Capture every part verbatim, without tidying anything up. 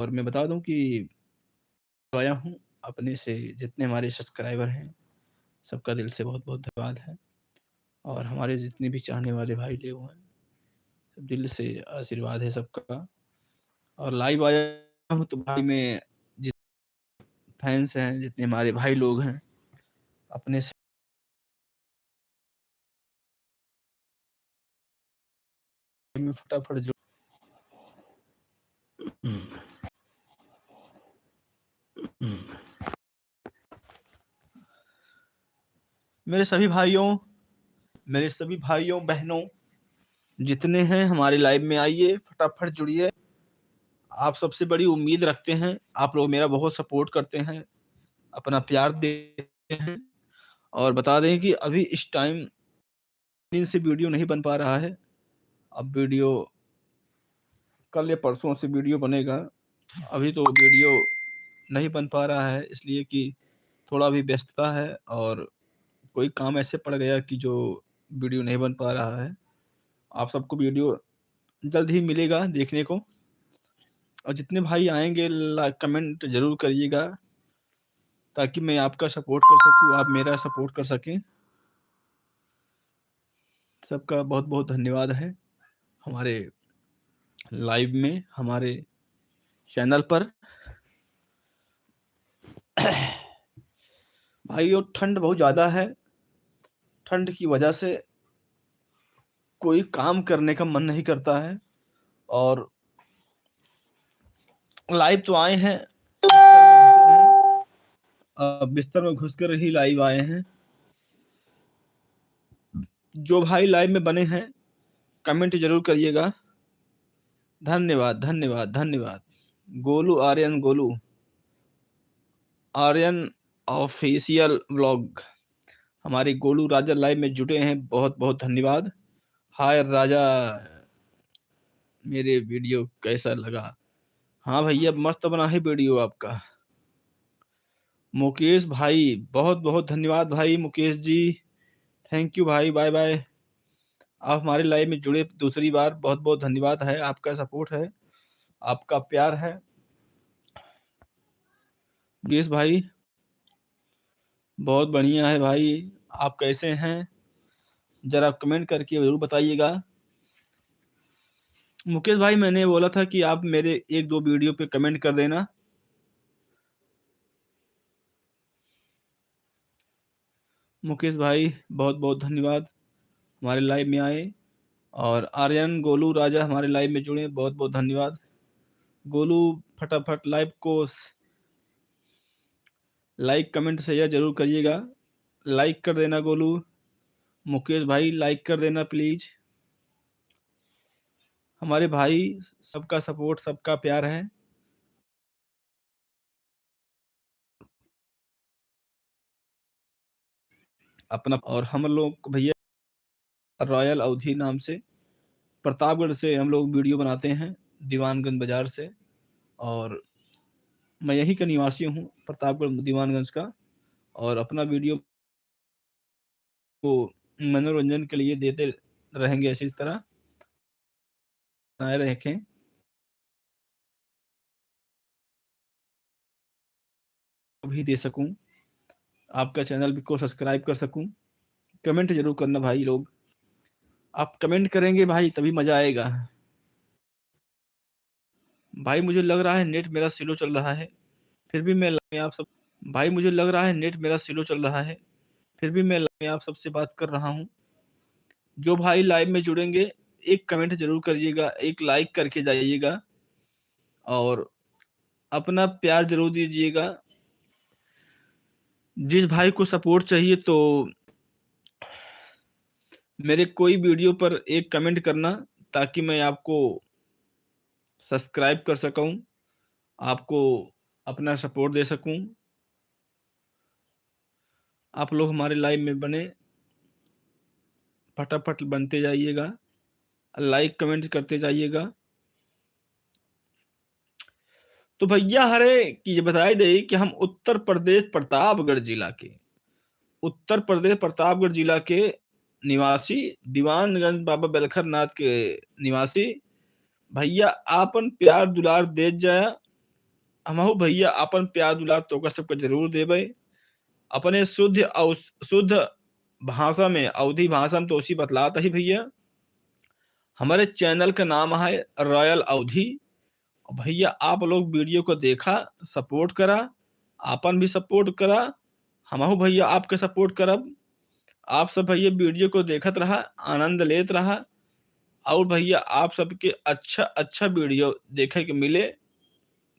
और मैं बता दूं कि आया हूँ अपने से जितने हमारे subscriber हैं, सबका दिल से बहुत-बहुत धन्यवाद है। और हमारे जितने भी चाहने वाले भाई लोग हैं, सब दिल से आशीर्वाद है सबका। और live आया हूँ तो भाई मैं जित-, fans हैं, जितने हमारे भाई लोग हैं, अपने से में फटाफट जो मेरे सभी भाइयों, मेरे सभी भाइयों, बहनों, जितने हैं हमारे live में आइए, फटाफट जुड़िए। आप सबसे बड़ी उम्मीद रखते हैं, आप लोग मेरा बहुत support करते हैं, अपना प्यार देते हैं। और बता दें कि अभी इस time दिन से video नहीं बन पा रहा है। अब video कल या परसों से video बनेगा। अभी तो video नहीं बन पा रहा है, इसलिए कि थोड़ा अभी व्यस्तता है और कोई काम ऐसे पड़ गया कि जो video नहीं बन पा रहा है। आप सबको video जल्द ही मिलेगा देखने को। और जितने भाई आएंगे, ला-, comment जरूर करिएगा, ताकि मैं आपका support कर सकूं, आप मेरा support कर सकें। सबका बहुत-बहुत धन्यवाद है हमारे live में, हमारे channel पर। भाइयों, ठंड बहुत ज़्यादा है, ठंड की वजह से कोई काम करने का मन नहीं करता है। और live तो आए हैं, बिस्तर में घुसे हैं, अ, बिस्तर में घुस कर ही live आए हैं। जो भाई live में बने हैं, comment जरूर करिएगा। धन्यवाद, धन्यवाद, धन्यवाद। गोलू आर्यन, गोलू आर्यन official vlog, हमारे गोलू राजा live में जुटे हैं, बहुत बहुत धन्यवाद। हाय राजा, मेरे video कैसा लगा? हाँ भैया, मस्त बना है video आपका। मुकेश भाई, बहुत बहुत धन्यवाद भाई मुकेश जी, thank you भाई, bye bye। आप हमारे live में जुड़े दूसरी बार, बहुत बहुत धन्यवाद है, आपका support है, आपका प्यार है। मुकेश भाई, बहुत बढ़िया है भाई, आप कैसे हैं? जरा comment करके जरूर बताइएगा। मुकेश भाई, मैंने बोला था कि आप मेरे एक दो video पे comment कर देना। मुकेश भाई, बहुत बहुत धन्यवाद हमारे live में आए। और आर्यन गोलू राजा हमारे live में जुड़े, बहुत बहुत धन्यवाद। गोलू, फटाफट live को स-, like, comment, share जरूर करिएगा। Like कर देना गोलू। मुकेश भाई, like कर देना please। हमारे भाई, सबका support, सबका प्यार है। अपना, और हम लोग भैया Royal अवधी नाम से प्रतापगढ़ से हम लोग video बनाते हैं, दीवानगंज बाजार से। और मैं यहीं का निवासी हूँ, प्रतापगढ़ दीवानगंज का। और अपना video को मनोरंजन के लिए देते रहेंगे इसी तरह, बनाए रखें, भी दे सकूं, आपका channel भी को subscribe कर सकूं। Comment जरूर करना भाई लोग, आप comment करेंगे भाई तभी मजा आएगा। भाई, मुझे लग रहा है net मेरा slow चल रहा है, फिर भी मैं आप सब, भाई, मुझे लग रहा है net मेरा slow चल रहा है, फिर भी मैं आप सबसे बात कर रहा हूँ। जो भाई live में जुड़ेंगे, एक comment जरूर करिएगा, एक like करके जाइएगा और अपना प्यार जरूर दीजिएगा। जिस भाई को support चाहिए तो मेरे कोई video पर एक comment करना, ताकि मैं आपको subscribe कर सकूं, आपको अपना support दे सकूं। आप लोग हमारे live में बने, फटाफट बनते जाइएगा, like comment करते जाइएगा। तो भैया हरे कि ये बताई दे कि हम उत्तर प्रदेश प्रतापगढ़ जिला के, उत्तर प्रदेश प्रतापगढ़ जिला के निवासी, दीवानगंज बाबा बेलखर नाथ के निवासी, भैया आपन प्यार दुलार देत जाया, हमहू भइया आपन प्यार दुलार तोका सबके जरूर देबे। अपने शुद्ध अउ शुद्ध भाषा में, अवधी भाषा में तो उसी बतलात ही भइया। हमारे channel का नाम है Royal अवधी। भइया आप लोग video को देखा, support करा, आपन भी support करा, हमहू भइया आपके support करब। आप सब भइया video को देखत रहा, आनंद लेत रहा। और भइया आप सबके अच्छा अच्छा video देखे के मिले,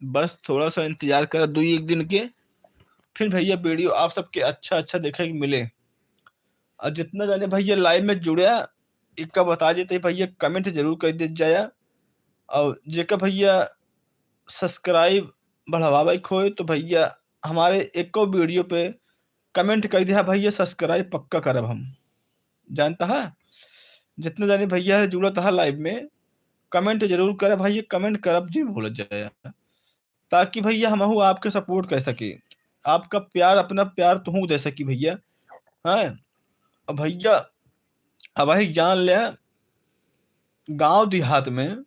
बस थोड़ा सा इंतजार करा दो एक दिन के, फिर भइया video आप सबके अच्छा अच्छा देखे के मिले। और जितना जाने भइया live में जुड़े, इक्का बता देते भइया, comment जरूर कर दे जाया। और जेकर भइया subscribe बढ़ावे के होए तो भइया हमारे एको video पे comment कर दिया भइया, subscribe पक्का करब हम। जानता है, जितना जाने भइया है जुड़त है live में, comment जरूर करे भइया, comment करब जी भूल जाया, ताकि भइया हमहू आपके support कर सकी, आपका प्यार, अपना प्यार तुहू दे सकी भइया। हाँ, अब भइया अब वही जान ले, गांव देहात में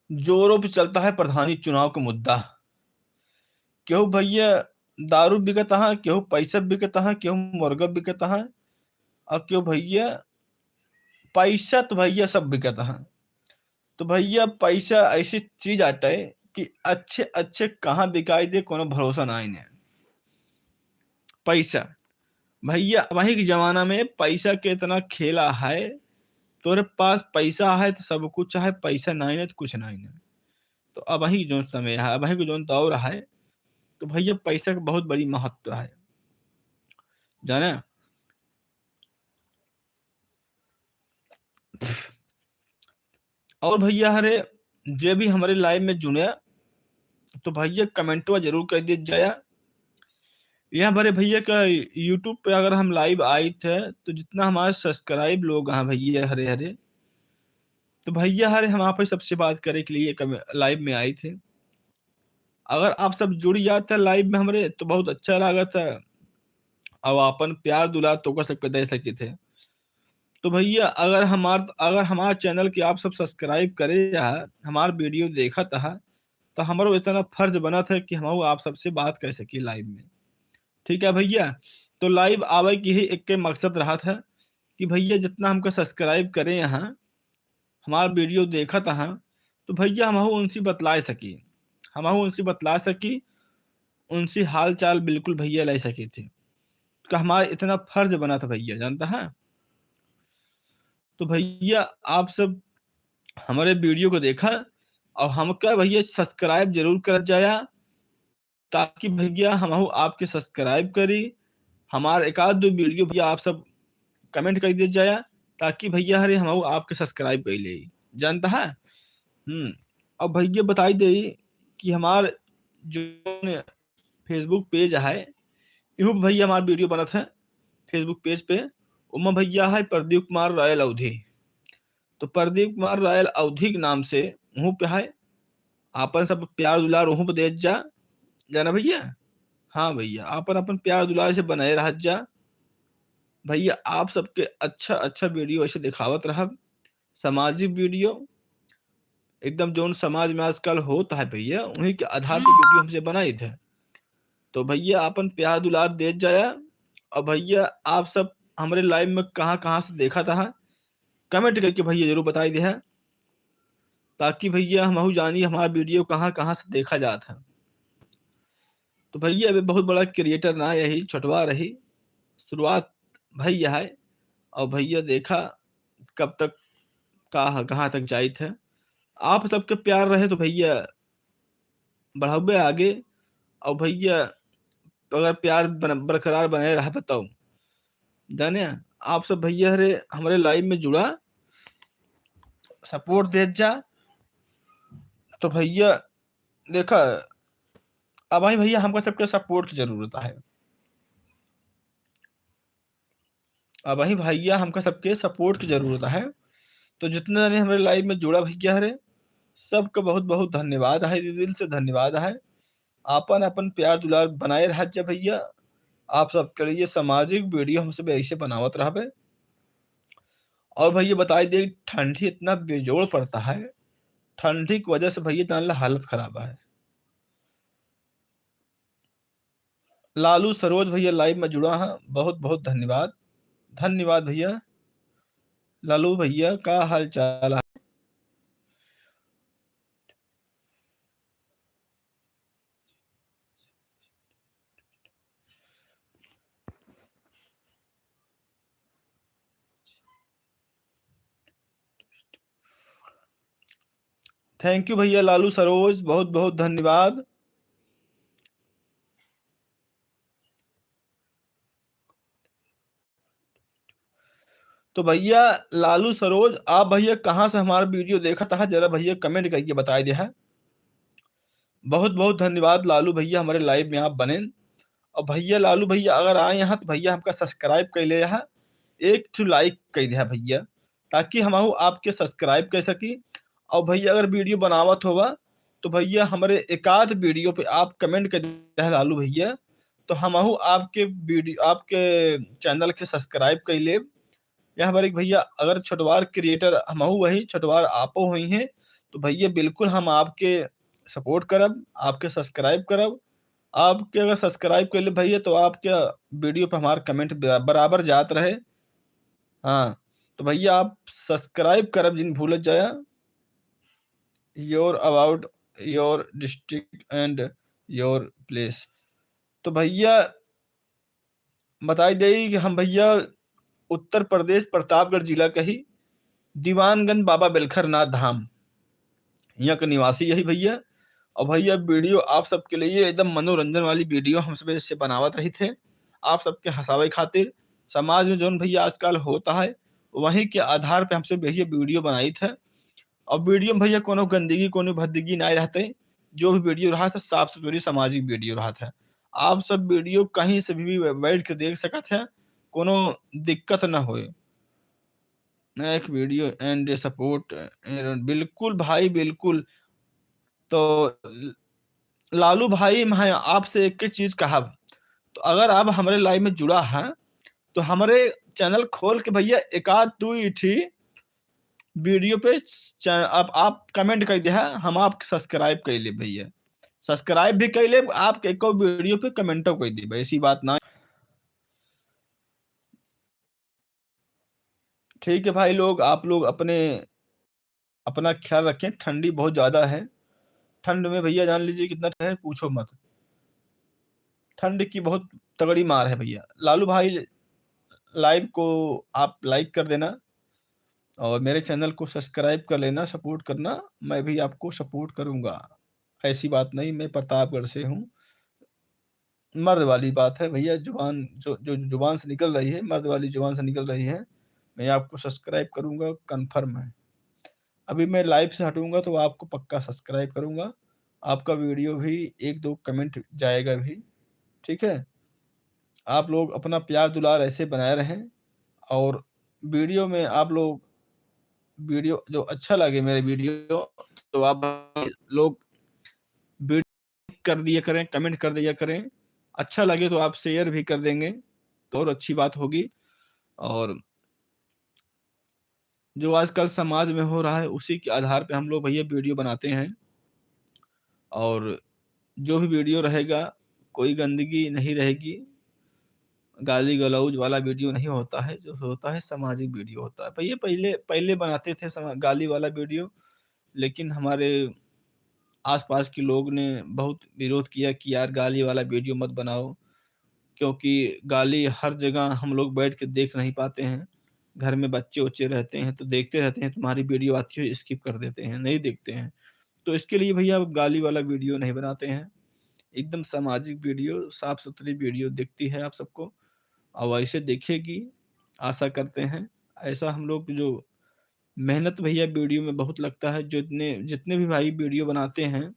जोरों पे चलता है प्रधानी चुनाव का मुद्दा। केहू भइया दारू बिकत है, केहू पैसा बिकत है, केहू मुर्गा बिकत है, और केहू भइया पैसा तो भइया सब बिकत है। तो भइया पैसा ऐसी चीज आटे कि अच्छे अच्छे कहाँ बिकाई दे, कोनो भरोसा ना आइने। पैसा भइया, अबहीं के जमाना में पैसा के इतना खेला है, तोरे पास पैसा है तो सब कुछ है, पैसा नाई ना तो कुछ नाई ना। तो अबहीं के जौन समय है, अबहीं के जौन दौर है, तो भइया पैसा के बहुत बड़ी महत्व है, जाने। और भइया हरे, जे भी हमरे live में जुड़े, तो भइया commentवा जरूर कर दे जाया। यहाँ बड़े भइया का YouTube पे अगर हम live आइत है, तो जितना हमारे subscribe लोग हैं भइया हरे हरे, तो भइया हरे हम आप ही सबसे बात करे के लिए कम-, live में आइत है। अगर आप सब जुड़ जात है live में हमरे, तो बहुत अच्छा लागत है, और अपन प्यार दुलार तोका सबके दे सकित है। तो भइया अगर हमार, अगर हमार channel के आप सब subscribe करे है, हमार video देखत है, तो हमरो इतना फर्ज बनत है कि हमहू आप सबसे बात कर सकी live में। ठीक है भइया, तो live आवे की ही एक के मकसद रहत है कि भइया जितना हमका subscribe करे हैं, हमार video देखत हैं, तो भइया हमहू उनसे बतलाए सकी, हमहू उनसे बतला सकी, उनसे हाल चाल बिल्कुल भइया ले सकी थे। तो हमार इतना फर्ज बनत है भइया, जानता है। तो भइया आप सब हमारे video को देखा और हमका भइया subscribe जरूर करत जाया, ताकि भइया हमहू आपके subscribe करी। हमार एक आध दो video भइया आप सब comment कर दे जाया, ताकि भइया हरे हमहू आपके subscribe कर ले, जानता है। हम्म, अब भइया बताई दे कि हमार जो Facebook page है, इहू पे भइया हमार video बनत है Facebook page पे। उमा भइया है प्रदीप कुमार रॉयल अवधी, तो प्रदीप कुमार रॉयल अवधी के नाम से वहू पे है, आपन सब प्यार दुलार वहू पे देत जा, जाना भइया। हाँ भइया, आपन अपन प्यार दुलार से बनाए रहत जा भइया। आप सबके अच्छा अच्छा video ऐसे दिखावत रहब, सामाजिक video, एकदम जौन समाज में आजकल होत है भइया, उन्हीं के आधार पे video हमसे बनाइत है। तो भइया आपन प्यार दुलार देत जाया। और भइया आप सब हमरे live में कहाँ कहाँ से देखत है, comment करके भइया जरूर बताई दे है, ताकि भइया हमहू जानी हमारा video कहाँ कहाँ से देखा जात है। तो भइया अभी बहुत बड़ा creator ना, यही छोटवा रही, शुरुआत भइया है। और भइया देखा कब तक का, कहाँ तक जाइत है। आप सबके प्यार रहे तो भइया बढ़ाबे आगे। और भइया अगर प्यार बन-, बरकरार बनाए रहा बताओ, जाने आप सब भइया हरे हमरे live में जुड़ा, support देत जा। तो भइया देखा, अबहीं भइया हमका सबके support की जरूरत है। अबहीं भइया हमका सबके support की जरूरत है। तो जितना जने हमरे live में जुड़ा भइया हरे, सबका बहुत बहुत धन्यवाद है, दिल से धन्यवाद है। आपन अपन प्यार दुलार बनाए रहत जा भइया। आप सबके लिए सामाजिक video हम सब ऐसे बनावत रहबे। और भइया बताई दे, ठंडी इतना बेजोड़ पड़ता है, ठंडी की वजह से भइया जान ला हालत खराब है। लालू सरोज भैया live में जुड़ा है, बहुत बहुत धन्यवाद। धन्यवाद भैया। लालू भैया, का हाल चाल है? Thank you भैया लालू सरोज, बहुत बहुत धन्यवाद। तो भैया लालू सरोज, आप भैया कहाँ से हमारा video देखत है, जरा भैया comment करके बताई दे है। बहुत बहुत धन्यवाद लालू भैया, हमारे live में आप बने। और भैया लालू भैया अगर आए हैं तो भैया हमका subscribe कर ले है, एक ठो like कर दे है भैया, ताकि हम आपके subscribe कर सकी। और भैया अगर video बनावत होवा तो भैया हमारे एक आध video पे आप comment कर दे है लालू भैया, तो हमहू आपके video, आपके channel के subscribe कर लेब। या हमारे एक भैया अगर छोटवार creator, हमहू वही छोटवार आपो हुई हैं, तो भैया बिल्कुल हम आपके support करब, आपके subscribe करब। आपके अगर subscribe कर ले भैया तो आपके video पे हमार comment बरा-, बराबर जात रहे। हाँ, तो भैया आप subscribe करब जिन भूलत जाया। Your about your district and your place। तो भैया बताई देई कि हम भैया उत्तर प्रदेश प्रतापगढ़ जिला के ही दीवानगंज बाबा बेलखरनाथ धाम यहाँ के निवासी यही भैया। और भैया video आप सबके लिए एकदम मनोरंजन वाली video हम सब से बनावत रही थे, आप सबके हंसावे खातिर। समाज में जौन भैया आजकल होता है वहीं के आधार पे हमसे भैया video बनाई थे। और video में भैया कोनो गंदगी कोनो भद्दगी नहीं रहते, जो भी video रहा था साफ सुथरी सामाजिक video रहा था। आप सब video कहीं से भी बैठ के देख सकत है, कोनो दिक्कत ना होए। एक video and support, बिल्कुल भाई बिल्कुल। तो लालू भाई मैं आपसे एक ही चीज कहब, तो अगर आप हमारे live में जुड़ा है तो हमारे channel खोल के भैया एक आध दो ही थी video पे च-, आप, आप comment कर दे है, हम आपके subscribe कर ले भैया, subscribe भी कर ले, आपके एको video पे comment कर दे, ऐसी बात ना। ठीक है भाई लोग, आप लोग अपने, अपना ख्याल रखें, ठंडी बहुत ज्यादा है। ठंड में भैया जान लीजिए कितना है, पूछो मत। ठंड की बहुत तगड़ी मार है भैया। लालू भाई live को आप like कर देना और मेरे channel को subscribe कर लेना, support करना, मैं भी आपको support करूँगा। ऐसी बात नहीं, मैं प्रतापगढ़ से हूँ। मर्द वाली बात है भैया, जुबान जो, जो जुबान से निकल रही है, मर्द वाली जुबान से निकल रही है। मैं आपको subscribe करूँगा, confirm है। अभी मैं live से हटूँगा तो आपको पक्का subscribe करूँगा, आपका video भी एक दो comment जाएगा भी, ठीक है? आप लोग अपना प्यार दुलार ऐसे बनाए रहें और video में आप लोग, video जो अच्छा लगे मेरे video, तो आप लोग video कर दिया करें, comment कर दिया करें, अच्छा लगे तो आप share भी कर देंगे तो और अच्छी बात होगी। और जो आजकल समाज में हो रहा है उसी के आधार पे हम लोग भैया video बनाते हैं। और जो भी video रहेगा कोई गंदगी नहीं रहेगी, गाली गलौज वाला video नहीं होता है, जो होता है सामाजिक video होता है। भैया पहले, पहले बनाते थे समा-, गाली वाला video, लेकिन हमारे आसपास के लोग ने बहुत विरोध किया कि यार गाली वाला video मत बनाओ, क्योंकि गाली हर जगह हम लोग बैठ के देख नहीं पाते हैं। घर में बच्चे उच्चे रहते हैं तो देखते रहते हैं, तुम्हारी video आती है skip कर देते हैं, नहीं देखते हैं। तो इसके लिए भैया अब गाली वाला video नहीं बनाते हैं, एकदम सामाजिक video, साफ सुथरी video दिखती है आप सबको और वैसे देखेगी, आशा करते हैं। ऐसा हम लोग जो मेहनत भैया video में बहुत लगता है, जितने, जितने भी भाई video बनाते हैं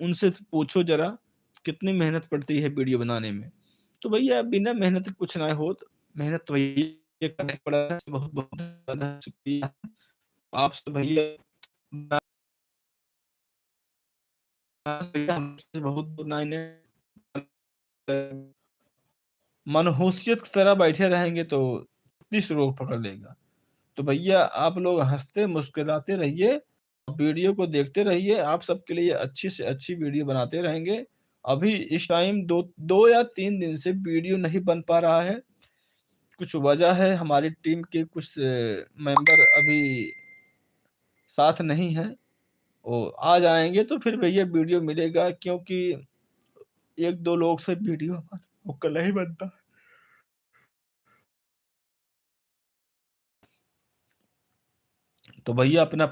उनसे पूछो जरा कितनी मेहनत पड़ती है video बनाने में। तो भैया बिना मेहनत कुछ ना होत, मेहनत तो भैया करना पड़ा है। बहुत बहुत ज्यादा शुक्रिया आप सब भैया। बहुत दूर ना इन्हें मनहूसियत की तरह बैठे रहेंगे तो किस रोग पकड़ लेगा। तो भैया आप लोग हंसते मुस्कुराते रहिए, video को देखते रहिए, आप सबके लिए अच्छी से अच्छी video बनाते रहेंगे। अभी इस टाइम दो, दो या तीन दिन से वीडियो नहीं बन पा रहा है। कुछ वजह है, हमारी टीम के कुछ, अ, मेंबर अभी साथ नहीं हैं। वो आ जाएँगे तो फिर भैया वीडियो मिलेगा, क्योंकि एक दो लोग से वीडियो हमारा होकर नहीं बनता। तो भैया अपना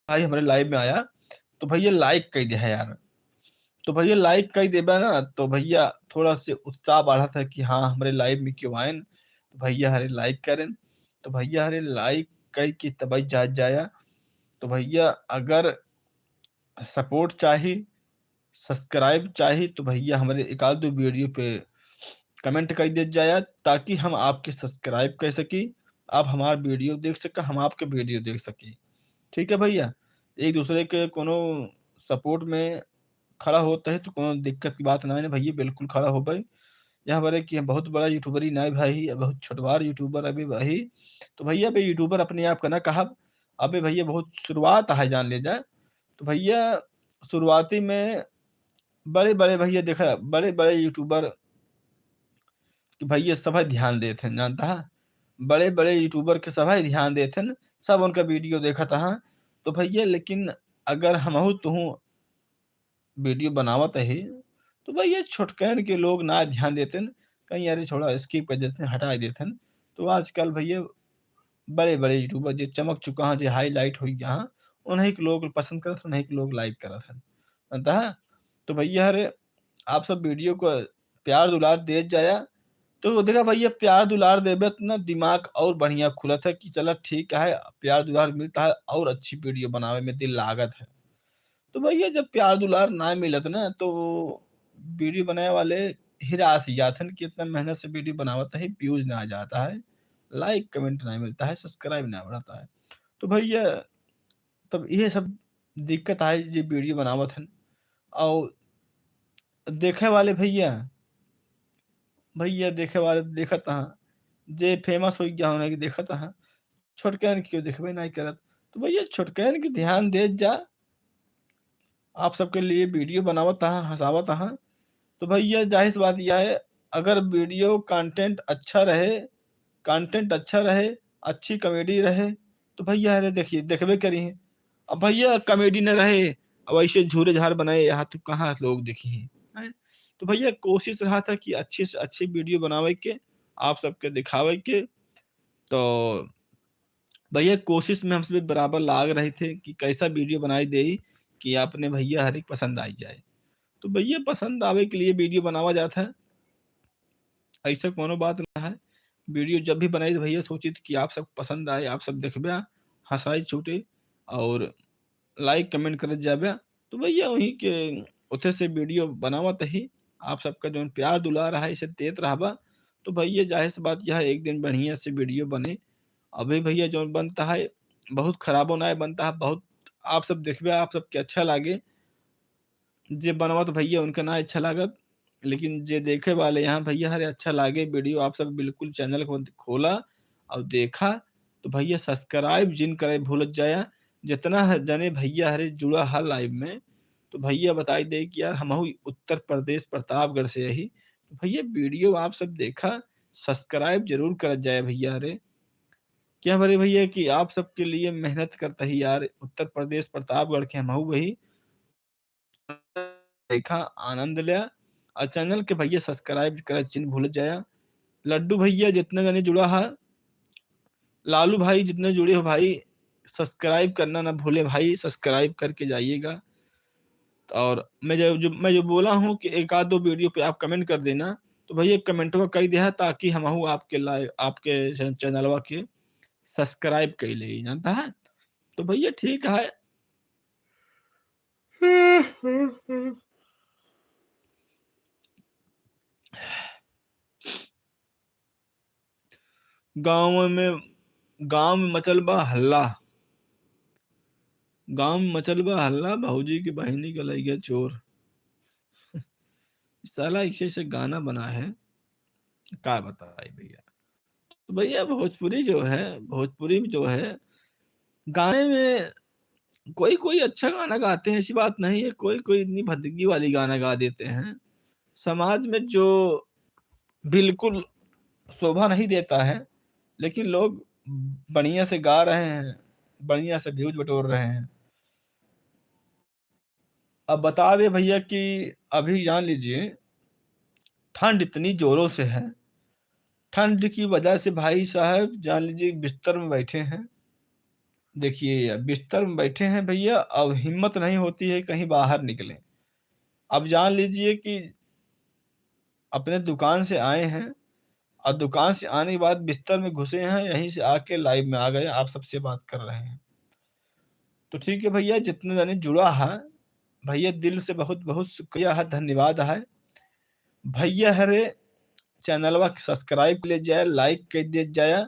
भाई हमरे लाइव में आया, तो भैया लाइक कइ दिया यार। तो भैया लाइक कइ देबा ना, तो भैया थोड़ा से उत्साह बढ़त है कि हाँ, हमरे लाइव में क्यों आएन, तो भैया हरे लाइक करेन। तो भैया हरे लाइक कइ के तब जा जाया। तो भैया अगर सपोर्ट चाही, सब्सक्राइब चाही, तो भैया हमरे एक आध दो वीडियो पे कमेंट कइ देत जाया, ताकि हम आपके सब्सक्राइब कइ सकी, आप हमार वीडियो देख सका, हम आपके वीडियो देख सकी। ठीक है भैया, एक दूसरे के कोनो सपोर्ट में खड़ा होत है तो कोनो दिक्कत की बात ना है ना भैया, बिल्कुल खड़ा होबे। यहाँ पर है कि हम बहुत बड़ा यूट्यूबर ही ना है भाई, बहुत छोटवार यूट्यूबर अभी भाई। तो भैया अभी यूट्यूबर अपने आप का ना कहब, अबे भैया बहुत शुरुआत है जान ले जा। तो भैया शुरुआती में बड़े-बड़े भैया देखा, बड़े-बड़े यूट्यूबर कि भैया सभे ध्यान देत हैं, जानता है? बड़े-बड़े यूट्यूबर के सभे ध्यान देत हैं, सब उनका वीडियो देखत हैं। तो भैया लेकिन अगर हमहू तुहू वीडियो बनावत ही, तो भैया छोटकन के लोग ना ध्यान देत हैं, कहीं अरे छोड़ा स्किप कर देत हैं, हटा देत हैं। तो आजकल भैया बड़े-बड़े यूट्यूबर जे चमक चुका हैं, जे हाईलाइट होइ गया हैं, उन्हीं के लोग पसंद करत हैं, उन्हीं के लोग लाइक करत हैं। अतः तो भैया हरे आप सब वीडियो को प्यार दुलार देत जाया। तो देखा भैया प्यार दुलार देबे तो ना दिमाग और बढ़िया खुलत है कि चला ठीक है, प्यार दुलार मिलता है और अच्छी वीडियो बनावे में दिल लागत है। तो भैया जब प्यार दुलार ना मिलत ना तो वीडियो बनावे वाले हिरास ही जात हैं कि इतना मेहनत से वीडियो बनावत है, व्यूज ना आ जाता है, लाइक कमेंट ना मिलता है, सब्सक्राइब ना बढ़ता है। तो भैया तब ये सब दिक्कत आए जे वीडियो बनावत हैं। और देखे वाले भैया, भैया देखे वाले देखत हैं, जे फेमस हो गया होना कि देखत हैं, छोटकन क्यों देखबे नहीं करत। तो भैया छोटकन के ध्यान देत जा, आप सबके लिए वीडियो बनावत हैं, हँसावत हैं। तो भैया जाहिर सी बात यह है, अगर वीडियो कंटेंट अच्छा रहे, कंटेंट अच्छा रहे, अच्छी कॉमेडी रहे, तो भैया अरे देखिए, देखबे करी हैं। अब भैया कॉमेडी न रहे, अब ऐसे झूरे झार बनाए, यहाँ तो कहाँ लोग देखी हैं, हैं? तो भैया कोशिश रहा था कि अच्छे से अच्छे वीडियो बनावे के, आप सबके दिखावे के। तो भैया कोशिश में हम सब बराबर लाग रहे थे कि कैसा वीडियो बनाई दे कि आपने भैया हर एक पसंद आई जाए। तो भैया पसंद आवे के लिए वीडियो बनावा जात है, ऐसा कोनो बात ना है। वीडियो जब भी बनाई तो भैया सोचित कि आप सब पसंद आए, आप सब देखबे, हँसाई छूटे और लाइक कमेंट करत जाबे। तो भैया वहीं के उठे से वीडियो बनावत ही, आप सबका जौन प्यार दुलार है इसे देत रहबा, तो भैया जाहिर सी बात यह है, एक दिन बढ़िया से वीडियो बने। अभी भैया जौन बनता है बहुत खराबो ना बनता है, बहुत आप सब देखबे, आप सबके अच्छा लागे। जे बनवत भैया उनका ना अच्छा लागत, लेकिन जे देखे वाले यहाँ भैया हरे अच्छा लागे वीडियो, आप सब बिल्कुल चैनल को खोला और देखा। तो भैया सब्सक्राइब जिन करे भूलत जाया, जितना ह-, जने भैया हरे जुड़ा है लाइव में, तो भैया बताई दे कि यार हमहू उत्तर प्रदेश प्रतापगढ़ से यही। तो भैया वीडियो आप सब देखा, सब्सक्राइब जरूर करत जाए भैया हरे। क्या बरे भैया कि आप सबके लिए मेहनत करता ही यार, उत्तर प्रदेश प्रतापगढ़ के हमहू वही देखा, आनंद लिया और चैनल के भैया सब्सक्राइब करे जिन भूल जाया। लड्डू भैया जितने जने जुड़ा है, लालू भाई जितने जुड़े हो भाई, सब्सक्राइब करना ना भूले भाई, सब्सक्राइब करके जाइएगा। और मैं जो, जो, मैं जो बोला हूँ कि एक आध दो वीडियो पे आप कमेंट कर देना, तो भैया कमेंटवा कर दिया ताकि हमहू आपके लाइव, आपके चै-, चैनलवा के सब्सक्राइब कर ले, जानता है? तो भैया ठीक है। गाँव में, गाँव में मचल बा हल्ला। गाँव में मचल बा हल्ला, भौजी के बहिनी के लइ गया चोर। साला ऐसे ऐसे गाना बना है, का बताई भैया। तो भैया भोजपुरी जो है, भोजपुरी में जो है, गाने में कोई-कोई अच्छा गाना गाते हैं, ऐसी बात नहीं है, कोई-कोई इतनी भदगी वाली गाना गा देते हैं। समाज में जो बिल्कुल शोभा नहीं देता है, लेकिन लोग बढ़िया से गा रहे हैं, बढ़िया से views बटोर रहे हैं। अब बता दें भैया कि अभी जान लीजिए, ठंड इतनी जोरों से है, ठंड की वजह से भाई साहब जान लीजिए बिस्तर में बैठे हैं। देखिए, बिस्तर में बैठे हैं भैया, अब हिम्मत नहीं होती है कहीं बाहर निकलें। अब जान लीजिए कि अपने दुकान से आए हैं और दुकान से आने के बाद बिस्तर में घुसे हैं, यहीं से आके live में आ गए, आप सबसे बात कर रहे हैं। तो ठीक है भैया, जितने जने जुड़ा है, भैया दिल से बहुत बहुत शुक्रिया है, धन्यवाद है। भैया हरे चैनलवा के subscribe कर ले जाए, like कर दे जाए,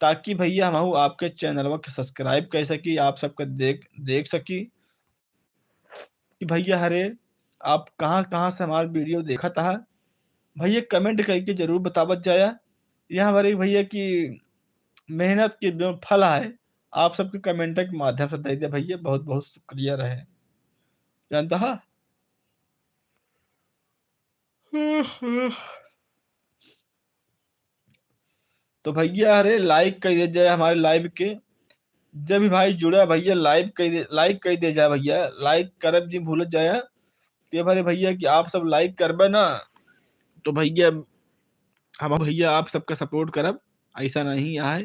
ताकि भैया हमहू आपके चैनलवा के subscribe कर सकी, आप सबके देख, देख सकी कि भैया हरे आप कहाँ कहाँ से हमार video देखत आहा। भैया comment करके जरूर बतावत जाया। यहाँ हमारे भैया की मेहनत के जो फल है, आप सबके comment के माध्यम से दे दे भैया, बहुत बहुत शुक्रिया रहे। जानता है? तो भैया हरे like कर दे जाए हमारे live के। जब भी भाई जुड़ा भैया like कर दे, like कर दे जाए भैया, like करब जी भूल जाए। तो ये हमारे भैया कि आप सब like करबे ना, तो भैया हम भैया आप सबका support करब। ऐसा नहीं है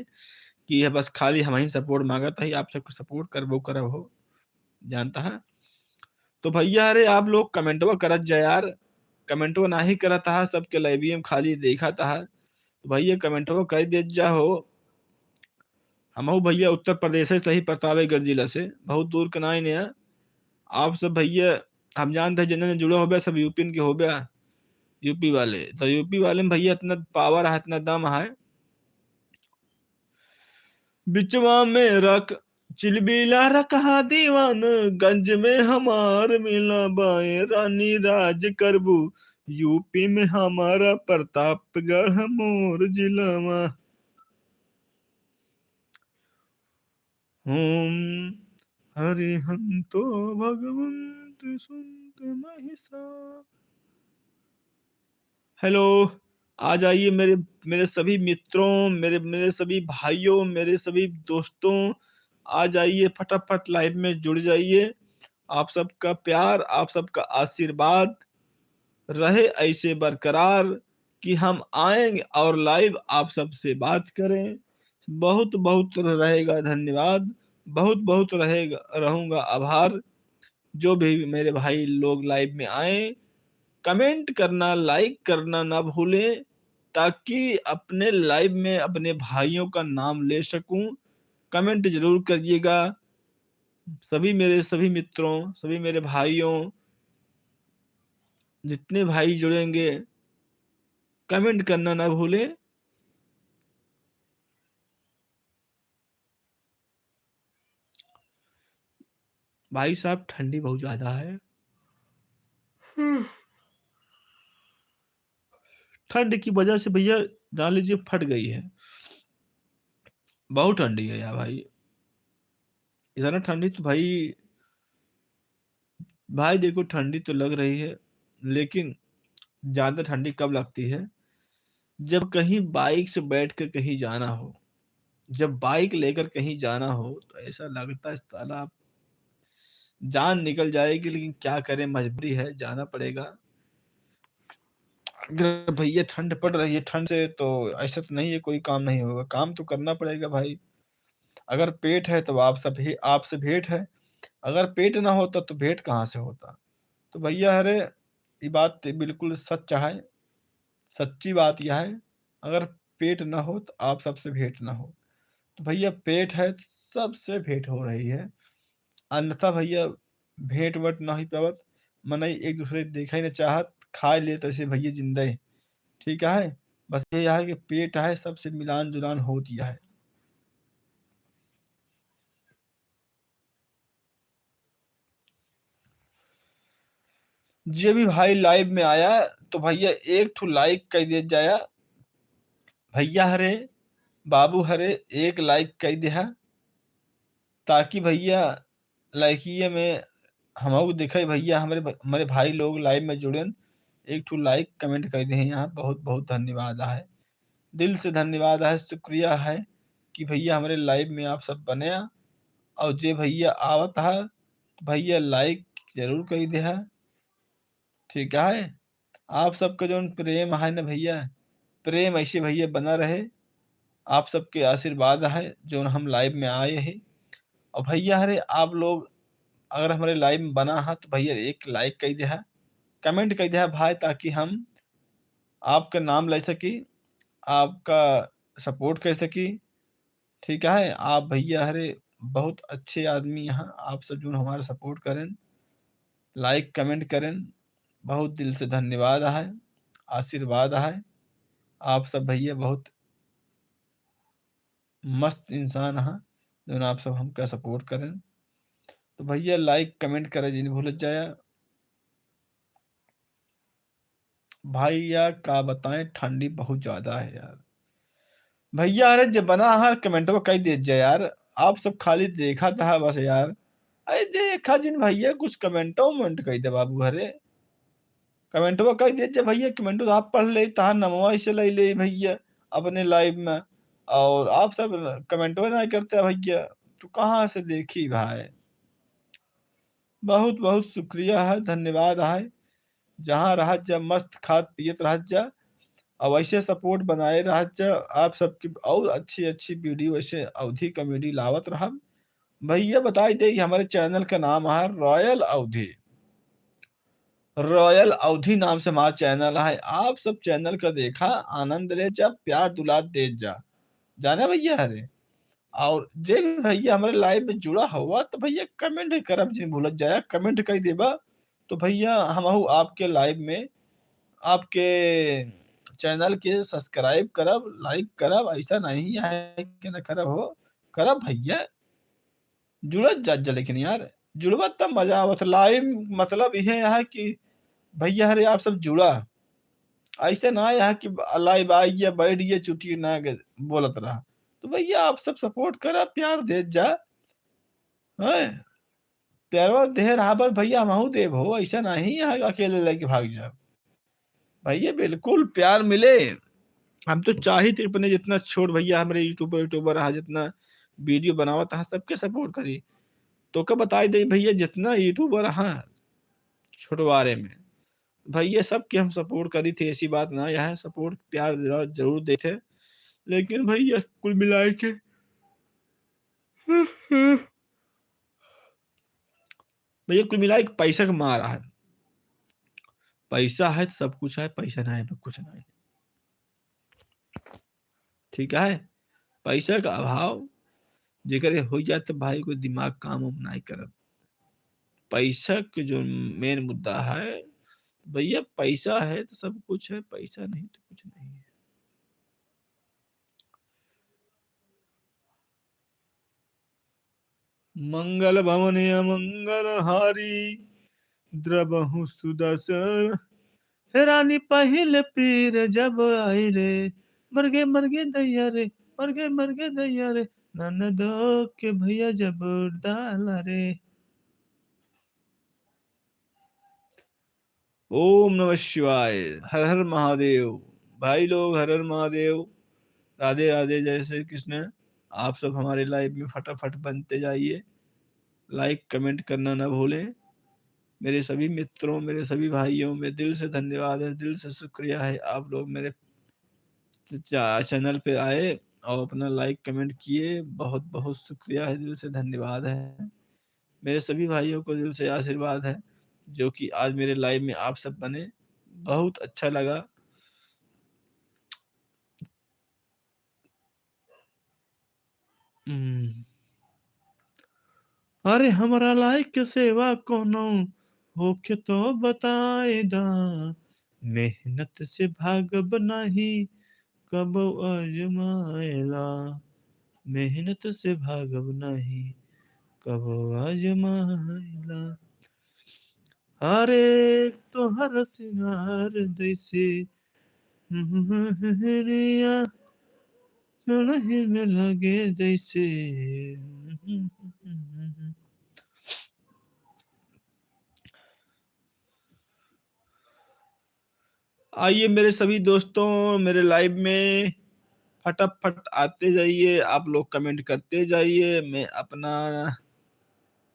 कि यह बस खाली हम ही support मांगत है, आप सबका support करबो करब हो, जानता है। तो भैया हरे आप लोग commentवा करत जा यार, commentवा नाही करत हा, सबके live में खाली देखत हा। तो भैया commentवा कर देत जा हो। हमहू भैया उत्तर प्रदेश से ही, प्रतापगढ़ जिला से, बहुत दूर के नाई ने। आप सब भैया हम जानते हैं जिन्हें जुड़े होबे सब यूपी के होबे, यूपी वाले। तो यूपी वाले में भैया इतना power है, इतना दम है। बिचवा में रख चिलबिला रखा दीवानगंज में हमार मिला बाए रानी राज करबू, यूपी में हमारा प्रतापगढ़ मोर जिलावा। ओम हरिहंतो भगवंत सुनत महिषा। Hello, आ जाइए मेरे, मेरे सभी मित्रों, मेरे, मेरे सभी भाइयों, मेरे सभी दोस्तों, आ जाइए फटाफट live में जुड़ जाइए। आप सबका प्यार, आप सबका आशीर्वाद रहे ऐसे बरकरार कि हम आएंगे और live आप सबसे बात करें। बहुत बहुत रहेगा धन्यवाद, बहुत बहुत रहेगा, रहूँगा आभार। जो भी मेरे भाई लोग live में आए, comment करना, like करना ना भूलें, ताकि अपने live में अपने भाइयों का नाम ले सकूं। Comment जरूर करिएगा। सभी मेरे सभी मित्रों, सभी मेरे भाइयों, जितने भाई जुड़ेंगे, comment करना ना भूलें। भाई साहब, ठंडी बहुत ज्यादा है। हम्म। ठंड की वजह से भैया जान लीजिए फट गई है, बहुत ठंडी है यार भाई। इतना ठंडी तो भाई, भाई देखो ठंडी तो लग रही है, लेकिन ज्यादा ठंडी कब लगती है? जब कहीं bike से बैठ कर कहीं जाना हो, जब bike लेकर कहीं जाना हो तो ऐसा लगता है साला जान निकल जाएगी, लेकिन क्या करें, मजबूरी है, जाना पड़ेगा। अगर भैया ठंड पड़ रही है, ठंड से तो ऐसा तो नहीं है कोई काम नहीं होगा, काम तो करना पड़ेगा भाई। अगर पेट है तो आप सब ही, आपसे भेंट है, अगर पेट ना होता तो भेंट कहाँ से होता? तो भैया हरे, ये बात तो बिल्कुल सच है, सच्ची बात यह है, अगर पेट ना हो तो आप सबसे भेंट ना हो। तो भैया पेट है तो सबसे भेंट हो रही है, अन्यथा भैया भेंट वट ना ही पावत, मनई एक दूसरे के देखा ही ना चाहत, खाए ले तैसे भैया जिंदे, ठीक है। बस ये है कि पेट है सबसे मिलान जुलान होत यह है। जे भी भाई live में आया तो भैया एक ठो like कर दे जाया। भैया हरे, बाबू हरे, एक like कर दे, ताकि भैया लइकिए में हमहू देखे भइया, हमरे भ-, हमरे भाई लोग live में जुड़ेन, एक ठो like comment कर दे हैं यहाँ, बहुत बहुत धन्यवाद आहे, दिल से धन्यवाद आहे, शुक्रिया है कि भइया हमरे live में आप सब बने हैं। और जे भइया आवत है, तो भइया like जरूर कर दे है, ठीक है। आप सबके जौन प्रेम है ना भइया, प्रेम ऐसे भइया बना रहे, आप सबके आशीर्वाद है जौन हम live में आए हैं। और भइया हरे आप लोग अगर हमरे live में बना है तो भइया एक like कर दे है, comment कर दे है भाई, ताकि हम आपका नाम ले सकी, आपका support कर सकी। ठीक है, आप भइया हरे बहुत अच्छे आदमी हैं, आप सब जौन हमारा support करें, like comment करें, बहुत दिल से धन्यवाद है, आशीर्वाद है। आप सब भइया बहुत मस्त इंसान हैं, जौन आप सब हमका support करें। तो भइया like comment करे जिन भूलत जाया। भइया का बताएं, ठंडी बहुत ज्यादा है यार। भइया अरे जे बना हर commentवा कई देत जा यार, आप सब खाली देखा था बस यार। अरे देखा जिन भइया कुछ commentवा उमेंट कई दे बाबू, अरे commentवा कई देत जा भइया, commentवा तो आप पढ़ ले, तहार नमवा इसे ले ले भइया अपने live में, और आप सब commentवा नहीं करते भइया, तो कहाँ से देखी भाई? बहुत बहुत शुक्रिया है, धन्यवाद है। जहाँ रहत जा मस्त खात पियत रहत जा, और ऐसे support बनाए रहत जा। आप सबके और अच्छी अच्छी video ऐसे अवधी comedy लावत रहब। भइया बताई दे कि हमारे channel का नाम है Royal अवधी, Royal अवधी नाम से हमारा channel है। आप सब channel का देखा, आनंद ले जा, प्यार दुलार दे जा, जाने भइया हरे। और जे भी भइया हमरे live में जुड़ा हुआ तो भइया comment करब जिन भूलत जाया, comment कर देबा तो भइया हमहू आपके live में आपके channel के subscribe करब, like करब। ऐसा नहीं है कि ना करब हो, करब भइया, जुड़त जात जा। लेकिन यार जुड़बा तब मजा आवत। Live मतलब यह है कि भइया हरे आप सब जुड़ा, ऐसे ना यहाँ कि live आई या बैठ गया चुटकी ना के बोलत रहा। तो भइया आप सब support करा, प्यार देत जा, हैं? प्यारवा देह रहा बस भइया हमहू देब हो, ऐसा नहीं यहाँ अकेले लेके भाग जा। भइया बिल्कुल प्यार मिले। हम तो चाहित अपने जितना छोट भइया हमरे YouTuber, YouTuber रहा, जितना video बनावत रहा, सबके support करी। तो का बताई दे भइया, जितना YouTuber रहा छोटवारे में, भइया सबके हम support करी थे, ऐसी बात ना, यहाँ support प्यार जरा-, जरूर देते। लेकिन भइया कुल मिलाए के भइया कुल मिलाए के पैसा के मार है। पैसा है तो सब कुछ है, पैसा ना है तो कुछ ना है। ठीक है, पैसा का अभाव जेकरे हो जाए तो भाई कोई दिमाग काम वाम नाई करत। पैसा के जो main मुद्दा है, भइया पैसा है तो सब कुछ है, पैसा नहीं तो कुछ नहीं है। मंगल भवन अमंगल हारी, द्रवहु सुदर्शन। हे रानी पहिल पीर जब आई रे, मर गे, मर गे दैया रे, मर गे, मर गे दैया रे, ननदो के भइया जब डाला रे। ओम नमः शिवाय, हर हर महादेव। भाई लोग, हर हर महादेव, राधे राधे, जय श्री कृष्ण। आप सब हमारे live में फटाफट बनते जाइए, like comment करना ना भूलें। मेरे सभी मित्रों, मेरे सभी भाइयों, में दिल से धन्यवाद है, दिल से शुक्रिया है, आप लोग मेरे चा-, channel पे आए और अपना like comment किए, बहुत बहुत शुक्रिया है, दिल से धन्यवाद है। मेरे सभी भाइयों को दिल से आशीर्वाद है, जो कि आज मेरे live में आप सब बने, बहुत अच्छा लगा। हम्म। अरे हमरा लायक सेवा कोनो होखे तो बताए दा, मेहनत से भागब नाही कबो आजमाएला, मेहनत से भागब नाही कबो आजमाएला। अरे तोहर सिंगार जैसे महरिया चढ़ही में लगे जैसे। आइए मेरे सभी दोस्तों, मेरे live में फटाफट आते जाइए, आप लोग comment करते जाइए। मैं अपना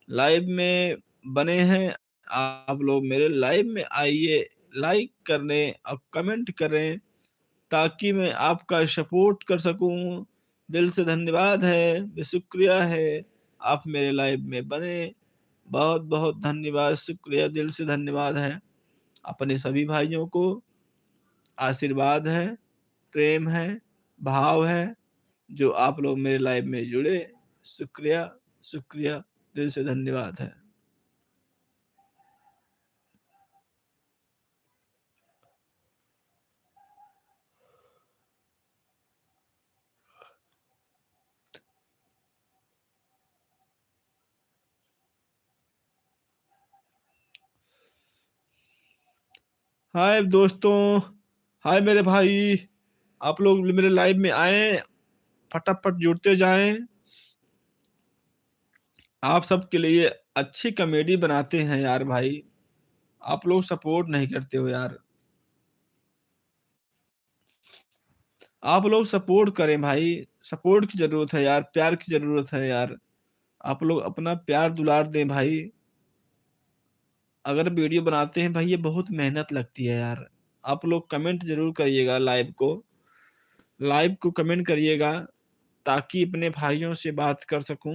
live में बने हैं, आप लोग मेरे live में आइए, like करने और comment करें, ताकि मैं आपका support कर सकूं। दिल से धन्यवाद है, शुक्रिया है, आप मेरे live में बने। बहुत बहुत धन्यवाद, शुक्रिया, दिल से धन्यवाद है। अपने सभी भाइयों को आशीर्वाद है, प्रेम है, भाव है, जो आप लोग मेरे live में जुड़े। शुक्रिया, शुक्रिया, दिल से धन्यवाद है। हाय दोस्तों, हाय मेरे भाई, आप लोग मेरे live में आए, फटाफट जुड़ते जाएं। आप सबके लिए अच्छी comedy बनाते हैं यार भाई, आप लोग support नहीं करते हो यार। आप लोग support करें भाई, support की जरूरत है यार, प्यार की जरूरत है यार। आप लोग अपना प्यार दुलार दें भाई। अगर video बनाते हैं भाई, ये बहुत मेहनत लगती है यार। आप लोग comment जरूर करिएगा live को, live को comment करिएगा, ताकि अपने भाइयों से बात कर सकूं।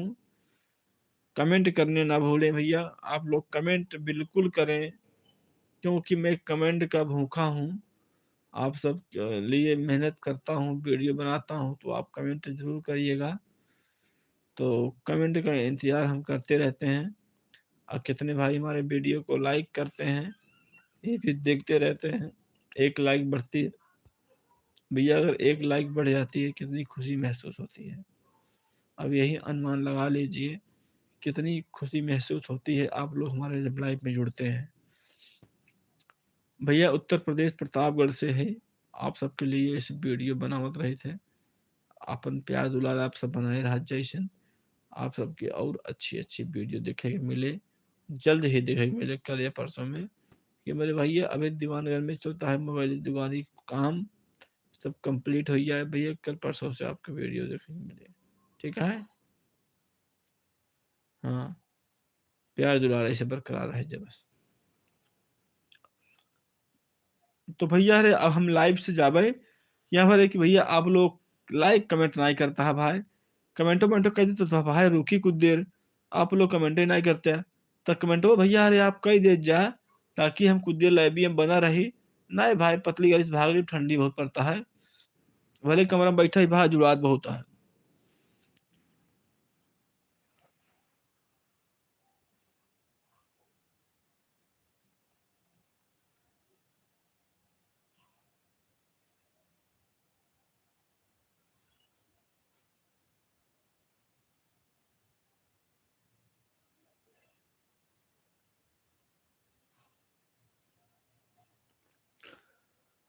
Comment करने ना भूलें भैया, आप लोग comment बिल्कुल करें, क्योंकि मैं comment का भूखा हूँ। आप सब के लिए मेहनत करता हूँ, video बनाता हूँ, तो आप comment जरूर करिएगा। तो comment का इंतजार हम करते रहते हैं। और कितने भाई हमारे video को like करते हैं, ये भी देखते रहते हैं। एक like बढ़ती है भैया, अगर एक like बढ़ जाती है, कितनी खुशी महसूस होती है। अब यही अनुमान लगा लीजिए, कितनी खुशी महसूस होती है, आप लोग हमारे जब live में जुड़ते हैं। भैया, उत्तर प्रदेश, प्रतापगढ़ से है, आप सबके लिए इस video बनावत रहे थे। अपन प्यार दुलार आप सब बनाए रहत जैसन, आप सबके और अच्छी अच्छी video देखे के मिले, जल्द ही देखे के मिले, कल या परसों में। कि मेरे भैया, अभी दीवानगंज में चलता है mobile दुकानी काम, सब complete हो जाए भैया, कल परसों से आपके video देखे के मिले, ठीक है? हाँ, प्यार दुलार ऐसे बरकरार रहे जब बस। तो भैया रे, अब हम live से जाबे, यहाँ पर है कि भैया आप लोग like comment नहीं करता है भाई, comment वमेंट कर देते तो भाई रुकी कुछ देर, आप लोग comment ही नहीं करते हैं, तो comment भैया रे आप कह दे जा, ताकि हम कुछ देर live में बना रही। नहीं भाई, पतली गाड़ी से भाग रही, ठंडी बहुत पड़ता है, भले कमरा में बैठा ही भाई, जुड़ात बहुत है।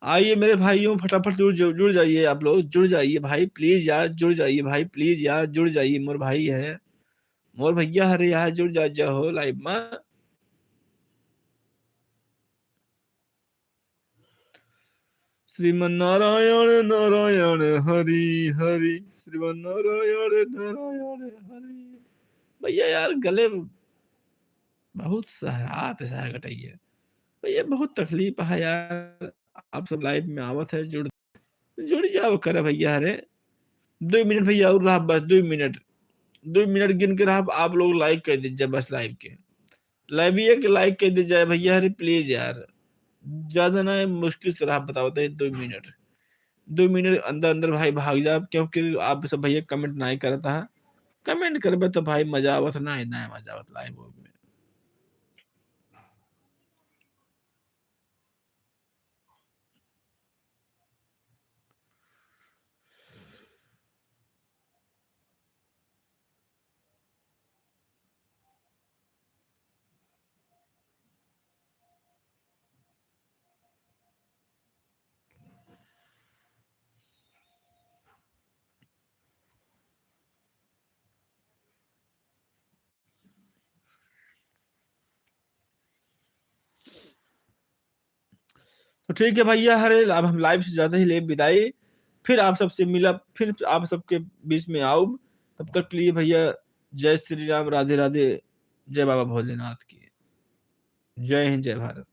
आइए मेरे भाइयों, फटाफट जुड़, जुड़, जुड़ जाइए आप लोग, जुड़ जाइए भाई, please यार, जुड़ जाइए भाई, please यार, जुड़ जाइए, मोर भाई है, मोर भैया हरे यार, जुड़ जा, जा हो live में। श्रीमन नारायण नारायण हरि हरि, श्रीमन नारायण नारायण हरि। भैया यार, गले बहुत सहरात है, सहर कटैया। भैया, बहुत तकलीफ है यार, आप सब live में आवत है, जुड़, जुड़ जाओ करे भैया। अरे, दो मिनट भैया और रहा, बस दो मिनट, दो मिनट गिन के रहा, आप लोग like कर दीजिए बस live के। Live ही एक like कर दीजिए भैया, अरे please यार, ज्यादा ना, मुश्किल से रहा, बताओ तो, दो मिनट, दो मिनट अंदर अंदर भाई भाग जाओ, क्योंकि आप सब भैया comment नहीं करता है। Comment करबे तो भाई मजा आवत, ना, ना मजा आवत live में। तो ठीक है भैया, हरे, अब हम live से जाते ही लेब विदाई, फिर आप सबसे मिलब, फिर आप सबके बीच में आउब। तब तक के लिए भैया, जय श्री राम, राधे राधे, जय बाबा भोलेनाथ की, जय हिंद, जय भारत।